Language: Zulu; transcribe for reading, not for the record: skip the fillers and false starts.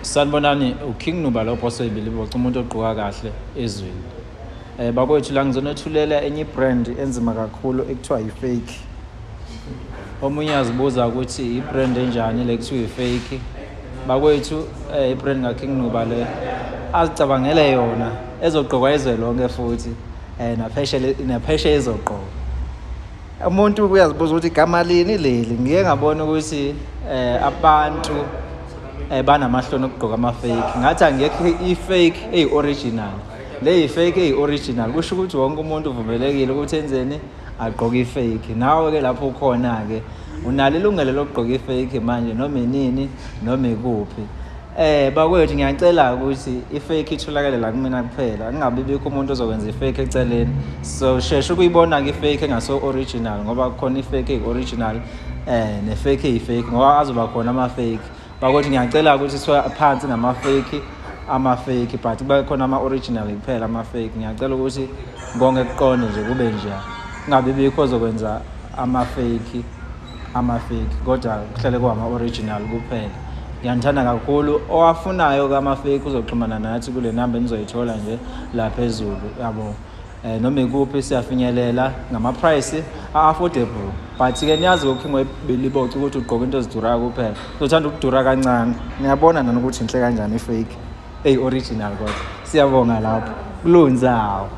Sanibonani, uKing Nuba lo boss webiliboco, umuntu ogqoka kahle ezweni. Bakwethu la ngizonethulela enye ibrand enzima kakhulu ekuthiwa i-fake. Omunye azibuza ukuthi i-brand enjani le kuthiwa i-fake. Bakwethu i-brand kaKing Nuba le azicabangele yona ezogqokwa izwe lonke futhi naphesheya naphesheya izogqokwa. Umuntu uyazibuza ukuthi igama lini leli. Ngike ngabona ukuthi abantu banamahloni okugqoka ama-fake. Ngathi angekho i-fake eyi-original. Le yi-fake eyi-original kusho ukuthi wonke umuntu uvumelekile ukuthi enzeni agqoke i-fake. Nawe-ke lapho ukhona-ke unalo ilungelo lokugqoka i-fake manje noma inini noma ikuphi. Bakwethu ngiyacela ukuthi i-fake itholakale la kumina kuphela, kungabi bikho umuntu ozokwenza i-fake eceleni. So shesha ukuyibona-ke i-fake engaso original ngoba kukhona i-fake eyi-original ne-fake eyi-fake ngoba azoba khona ama-fake. Bakwethu ngiyacela ukuthi phansi ngama-fake ama-fake but kube khona ama-original kuphela ama-fake. Ngiyacela ukuthi konke kuqonde nje kube nje, kungabi bikho ozokwenza ama-fake ama-fake kodwa kuhlale kuwama-original kuphela. Ngiyanithanda kakhulu. Owafunayo-ke ama-fake uzoxhumana nathi kule namba enizoyithola nje la phezulu yabo. Noma ikuphi siyafinyelela ngama-price a-affordable but-ke niyazi uKing webiliboco ukuthi ugqoka into ezidurayo kuphela. Uzothanda ukudura kancane. Niyabona nani ukuthi inhle kanjani i-fake eyi-original kodwa. Siyabonga lapho. Kulunzawo.